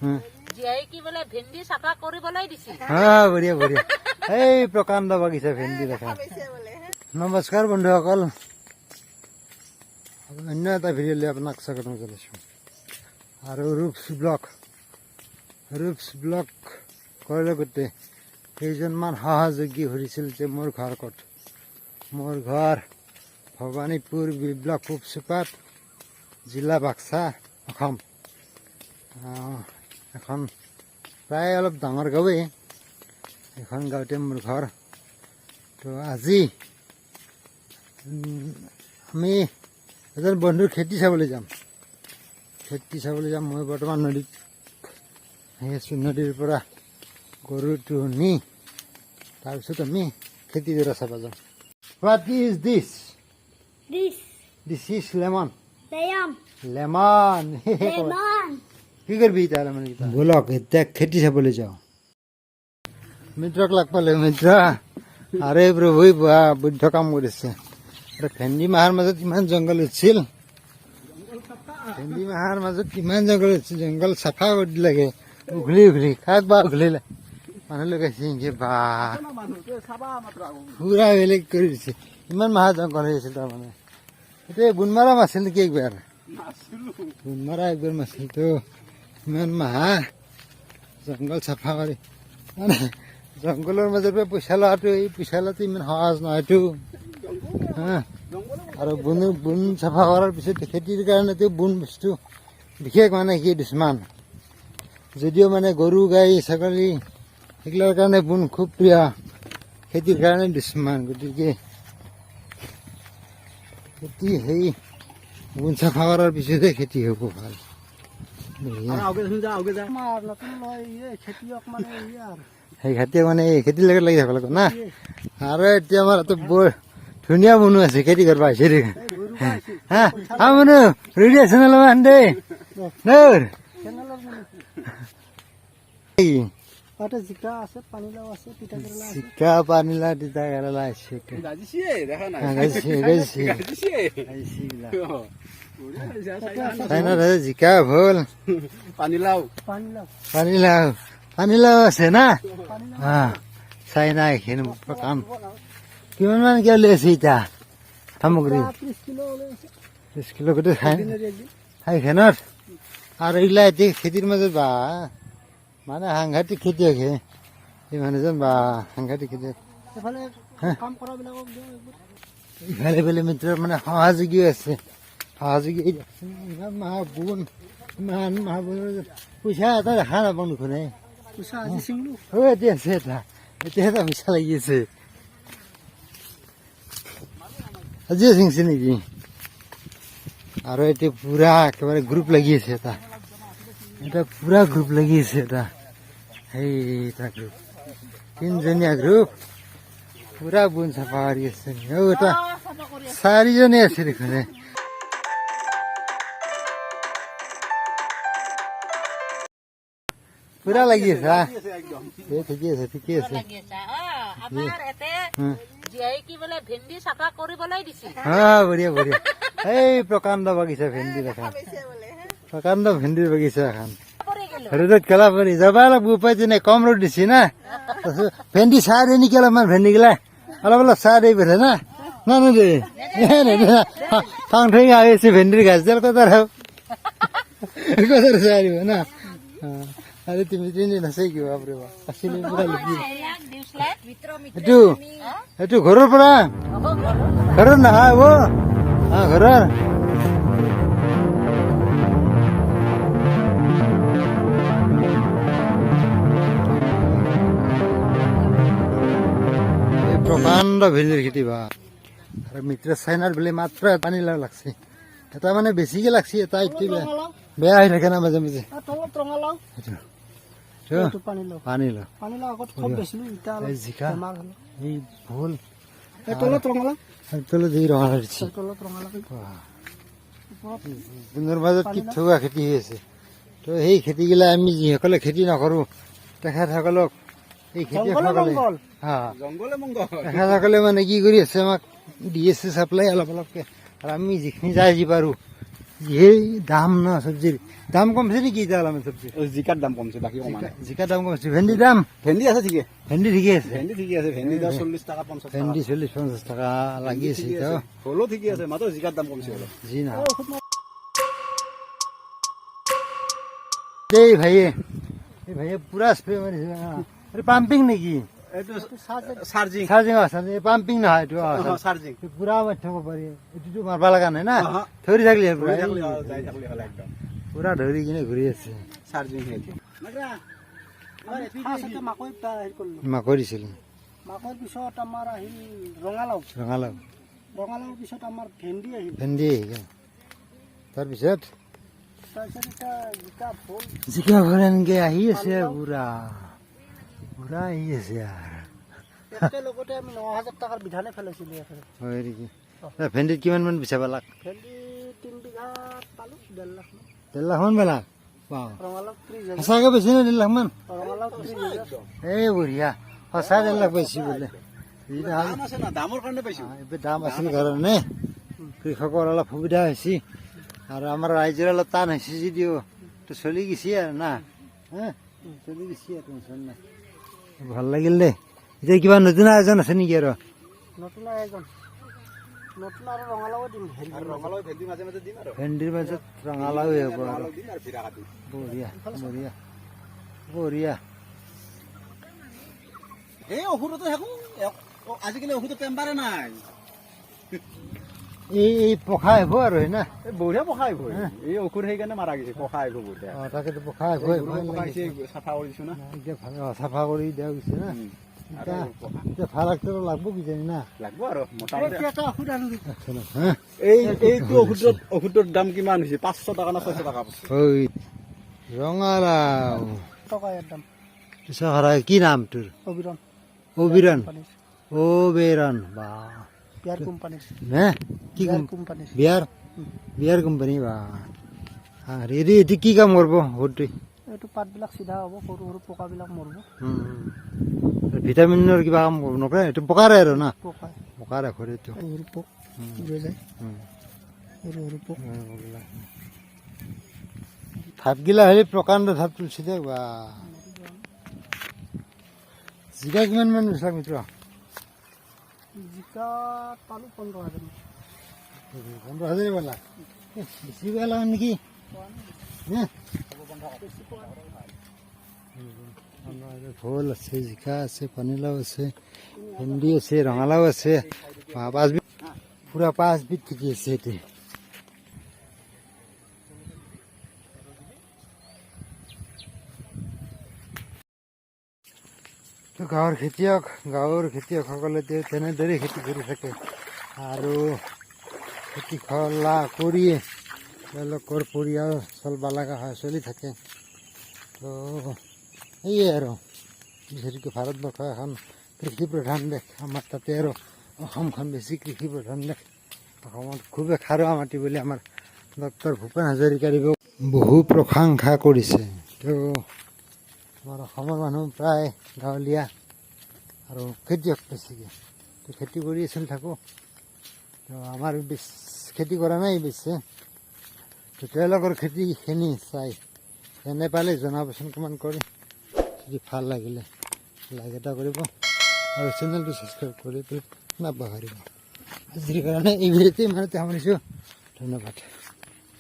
জীয়াই কি বোলে ভেন্দি চাফা কৰিবলৈ দিছে। হা, বঢ়িয়া বঢ়িয়া। এই প্ৰকাণ্ড বাগিচা ভেন্দি দেখা। নমস্কাৰ বন্ধুসকল, অন্য এটা ভিডিঅ'লৈ আপোনাক স্বাগতম জনাইছোঁ। আৰু ৰূপছ ব্লগ, ৰূপছ ব্লগ কৰাৰ লগতে কেইজনমান সহযোগী সুধিছিল যে মোৰ ঘৰ ক'ত। মোৰ ঘৰ ভৱানীপুৰ ব্লক, পূব, জিলা বাক্সা, অসম। এখন প্ৰায় অলপ ডাঙৰ গাঁৱেই, এখন গাঁৱতে মোৰ ঘৰ। তো আজি আমি এজন বন্ধুৰ খেতি চাবলৈ যাম, খেতি চাবলৈ যাম। মই বৰ্তমান নদীত আহি আছোঁ। নদীৰ পৰা গৰুটো নি তাৰপিছত আমি খেতিডৰা চাব যাম। What is this? This. This is lemon. Lamb. Lemon. Lemon. কি কৰিবি এতিয়া লেমন কেইটা? ব'লক, এতিয়া খেতি চাবলৈ যাওঁ। মিত্ৰক লগ পালে। মিত্ৰ, আৰে প্ৰভু, বা বৈদ্য কাম কৰিছে। আৰু ভেন্দি মাহাৰ মাজত ইমান জংঘল উঠিছিল, ভেন্দি মাহাৰ মাজত ইমান জংঘল উঠিছিল, জংঘল চাফা কৰি দিলাগে উঘলি উঘলি। কাক বা উঘলিলে? মানুহ লগাইছে নেকি বা? পুৰা বেলেগ কৰি দিছে। ইমান মাহা জংঘল হৈ আছিল তাৰমানে। এতিয়া বোন মাৰা মাছিল নেকি? একবাৰ বোন মাৰা, একবাৰ মাছিল তো। ইমান মাহা জংঘল চাফা কৰি, মানে জংঘলৰ মাজৰ পৰা পইচা লোৱাটো, এই পইচা লোৱাটো ইমান সহজ নহয়তো। হা, আৰু বন বন চাফা কৰাৰ পিছত খেতিৰ কাৰণেতো বন বস্তু বিশেষ মানে কি দুশ্মন। যদিও মানে গৰু, গাই, ছাগলী সেইগিলাৰ কাৰণে বন খুব প্ৰিয়, খেতিৰ কাৰণে দুশ্মন। গতিকে খেতি সেই বন চাফা কৰাৰ পিছতহে খেতি হ'ব ভাল। বঢ়িয়া। সেই খেতি মানে এই খেতিৰ লগত লাগি থাকিব লাগিব না। আৰু এতিয়া আমাৰ ইয়াতে বৰ ধুনীয়া বনো আছে, খেতি কৰিব আহিছে দেই। হা হা, মনো ৰেডি আছে না অলপমান দেই নৌৰ? তাতে জিকা আছে, পানীলাও আছে, তিতা কেৰেলা আছে। জিকা, পানীলাও, তিতা কেৰেলা আছে। গাজিছে গাজিছে গাজিছে। চাইনাত আছে জিকা, ভোল। পানীলাও। পানীলাও। পানীলাও, পানীলাও আছে না। চাইনা এইখিনি কাম কিমান মান কিয় লৈ আছে এতিয়া সামগ্ৰী? 30 কিলো ওলাই আছে। 30 কিলো গোটেই খাই দিনৰ একদিন। ঠাইখনত। আৰু এইগিলা এতিয়া খেতিৰ মাজত বা মানে সাংঘাতিক খেতিয়ক হে এই মানুহজন, বা সাংঘাতিক খেতিয়ক। এইফালে কাম কৰাবিলাকক দিওঁ এইবোৰ। ইফালে ইফালে মিত্ৰ মানে সহযোগীও আছে, সহযোগী। এই দিয়কচোন, ইমান মাহ বোন, ইমান মাহ বোন, পইচা এটা দেখা নাপাওঁ দেখোন এই। পইচা আজি ছিঙলো। অ, এতিয়া আছে এটা, এতিয়া এটা পইচা লাগি আছে। আজিও ছিঙছে নেকি? আৰু এতিয়া পুৰা একেবাৰে গ্ৰুপ লাগি আছে এটা, এটা পুৰা গ্ৰুপ লাগি আছে এটা। সেই এটা গ্ৰুপ, তিনজনীয়া গ্ৰুপ পুৰা বোন চাফা কৰি আছে। অ, এটা চাৰিজনী আছে দেখোন এ। পুৰা লাগি আছে হা। এই ঠিকে আছে, ঠিকে আছে। লাগি আছে। অ, আমাৰ এতে জীয়াই কি বোলে ভেন্দি চাফা কৰিবলৈ দিছে। হা, বঢ়িয়া বঢ়িয়া। এই প্ৰকাণ্ড বাগিচা ভেন্দি দেখা, প্ৰকাণ্ড ভেন্দিৰ বাগিচা এখন। পৰি গেলো। ৰ'দত কেলা পৰি যাব লাগিব, উপায় নাই। কম ৰ'দ দিছে না। তাৰপিছত ভেন্দি চাহ দিয়ে নেকি অলপমান? ভেন্দি গিলা অলপ অলপ চাহ দি পেলাই না না না দে ঠাং ঠেং আহিছে ভেন্দিৰ গাছডাল। কথাৰ কথাৰ চাহ দিব না। আৰে তুমি তিনিদিন আছে কি? বাপৰে বাপ, আছিলে পুৰা লিখি। মিত্ৰ। এইটো ঘৰৰ পৰা, ঘৰৰ নহয় অ, ঘৰৰ। এই প্ৰকাণ্ড ভেন্দিৰ খেতি বা। আৰু মিত্ৰ চাইনাৰ বোলে মাত্ৰ পানীলাও লাগছে এটা, মানে বেছিকে লাগছে এটা। এইটো বেয়া বেয়া হৈ থাকে না মাজে মাজে। তলত ৰঙালাও। সেইটো এইটো পানীলাও। পানীলাও। পানীলাও আগত খুব বেছিলো, এতিয়া অলপ এই জিকা। বেমাৰ হ'ল। এই ভোল। এই তলত ৰঙালাও। তলত এই ৰঙালাও দিছে। এই তলত ৰঙালাও, ওপৰত। বনৰ মাজত কি থোৱা খেতি হৈ আছে। তো সেই খেতিগিলা আমি যিসকলে খেতি নকৰোঁ, তেখেতসকলক এই জংঘলে খেতিয়কসকলে মংগল। হা। জংঘলে মংগল। তেখেতসকলে মানে কি কৰি আছে, আমাক দি আছে চাপ্লাই অলপ অলপকে। আৰু আমি যিখিনি যাই যি পাৰোঁ যিহে দাম ন চব্জিৰ দাম কমছে নেকি এতিয়া অলপমান চব্জিৰ? জিকাৰ দাম কমছে, বাকী কমা নাই। জিকা দাম কমছে, ভেন্দি দাম? ভেন্দি আছে ঠিকে। ভেন্দি ঠিকে আছে। ভেন্দি ঠিকে আছে, ভেন্দি দাম 40 টকা, 50 টকা। ভেন্দি 40 50 টকা লাগি আছে ঠিকে এতিয়া। আছে, হ'লেও ঠিকে আছে, মাত্ৰ জিকাৰ দাম কমছে অলপ। যি নহওক দেই ভাইয়ে, এই ভাইয়ে পুৰা স্প্ৰে মাৰিছে। এইটো পাম্পিং নেকি? এইটো চাৰ্জিং। চাৰ্জিং আছে, পাম্পিং নহয় এইটো। চাৰ্জিং। পুৰা মাৰি থাকিব পাৰি। এইটোতো মাৰবা লগা নাই না? অহ। ধৰি থাকিলে হ'ল। ঘূৰি থাকিলে হ'ল, যাই থাকিলে হ'ল একদম। পুৰা ধৰি কিনে ঘূৰি আছে। চাৰ্জিং সেইটো। ফাৰ্ষ্টতে মাকৈ হেৰি কৰিলোঁ। মাকৈ দিছিল। মাকৈৰ পিছত আমাৰ আহিল ৰঙালাও। ৰঙালাও। ৰঙালাওৰ পিছত আমাৰ ভেন্দি আহিল। ভেন্দি আহি গ'ল। তাৰপিছত? তাৰপিছত এতিয়া জিকা, ভোল। জিকা, ভোল এনেকে আহি আছে আৰু পুৰা পুৰা আহি আছে আৰু। একেলগতে আমি 9000 টকাৰ বিধানে পেলাইছিলোঁ ইয়াতে। হয় নেকি? ভেন্দিত কিমান মান বেচা পালাক? ভেন্দি 3 বিঘাত পালোঁ 1.5 লাখ মান। 1.5 লাখ মান পালাক? বাহ। ৰঙালাও 30,000। সঁচাকে বেছি নে 1.5 লাখ মান? ৰঙালাও 30,000। এই বঢ়িয়া, সঁচা 1.5 লাখ পাইছি বোলে। দাম আছে না, দামৰ কাৰণে পাইছো। এইবোৰ দাম আছিল কাৰণে কৃষকৰ অলপ সুবিধা হৈছে আৰু আমাৰ ৰাইজৰ অলপ টান হৈছে যদিও তো চলি গৈছে আৰু না, হা চলি গৈছে আৰু, টেনচন নাই। ভাল লাগিল দেই। এতিয়া কিবা নতুন আয়োজন আছে নেকি আৰু? নতুন আয়োজন, নতুন আৰু ৰঙালাও দিম, ভেন্দি। আৰু ৰঙালাও, ভেন্দি মাজে মাজে দিম আৰু। ভেন্দিৰ মাজত ৰঙালাও হ'ব আৰু। ৰঙালাও দিম আৰু ভিৰা কাটি। বঢ়িয়া বঢ়িয়া বঢ়িয়া। এই ঔষধতে থাকো, আজিকালি ঔষধৰ টেম্পাৰে নাই। এই পখা আহিব আৰু হয় না? এই বঢ়িয়া পকা আহিব। এই ঔষধ সেইকাৰণে মাৰা গৈছে, পকা আহিব বঢ়িয়া। অঁ, তাকেতো, পখা আহিব। চাফা কৰি দিছো না। এতিয়া ভাল চাফা কৰি দিয়া গৈছে না। আৰু পকা এতিয়া ভাল লাগব কিজানি না? লাগব আৰু মোটামুটি। এটা ঔষধ আনো। হা। এইটো ঔষধৰ দাম কিমান হৈছে? 500 টকা না 600 টকা পৰিছে। ঐ ৰঙালাও টকা ইয়াৰ দাম। পিছত কি নাম তোৰ? অবিৰণ। অবিৰণ, অবেৰণ বা বিয়াৰ কোম্পানীৰ। হে কি? কোম্পানীৰ। বিয়াৰ কোম্পানী বা। হেৰি, এইটো কি কাম কৰিব ঔষধটোৱে? এইটো পাতবিলাক চিধা হ'ব, সৰু সৰু পোকাবিলাক মৰিব। ভিটামিনৰ কিবা কাম নকৰে এইটো? পকাৰে আৰু না? পকাই। পকাৰে ঔষধ এইটো। সৰু সৰু পোক উৰে যায়, সৰু সৰু পোক। ঢাপগিলা হেৰি প্ৰকাণ্ড ঢাপ তুলছি দে বা। জিকা কিমান মান বেচলাক মিত্ৰ? জিকা পালোঁ 15,000। 15,000 পালা? বেছি পালা নেকি? ভোল আছে, জিকা আছে, পানীলাও আছে, ভেন্দি আছে, ৰঙালাও আছে, পাঁচবিধ, পুৰা পাঁচবিধ খেতি আছে এতিয়া। গাঁৱৰ খেতিয়ক, গাঁৱৰ খেতিয়কসকলে তেনেদৰেই খেতি কৰি থাকে আৰু খেতি খোলা কৰিয়ে তেওঁলোকৰ পৰিয়াল চলিব লগা হয়, চলি থাকে। তো সেয়ে আৰু, যিহেতুকে ভাৰতবৰ্ষ এখন কৃষি প্ৰধান দেশ, আমাৰ তাতে আৰু অসমখন বেছি কৃষি প্ৰধান দেশ। অসমত খুবেই খাৰুৱা মাটি বুলি আমাৰ ডক্টৰ ভূপেন হাজৰিকাদেৱেও বহু প্ৰশংসা কৰিছে। তো আমাৰ অসমৰ মানুহ প্ৰায় গাঁৱলীয়া আৰু খেতিয়ক বেছিকৈ, তো খেতি কৰিয়ে চলি থাকোঁ। তো আমাৰ বেছি খেতি কৰা নাই বেছি। তো তেওঁলোকৰ খেতিখিনি চাই কেনে পালে জনাবচোন কমেণ্ট কৰি। যদি ভাল লাগিলে লাইক এটা কৰিব আৰু চেনেলটো ছাবস্ক্ৰাইব কৰি নাপাহৰিব। আজিৰ কাৰণে এই ভিডিঅ'টো ইমানতে সামৰিছোঁ। ধন্যবাদ।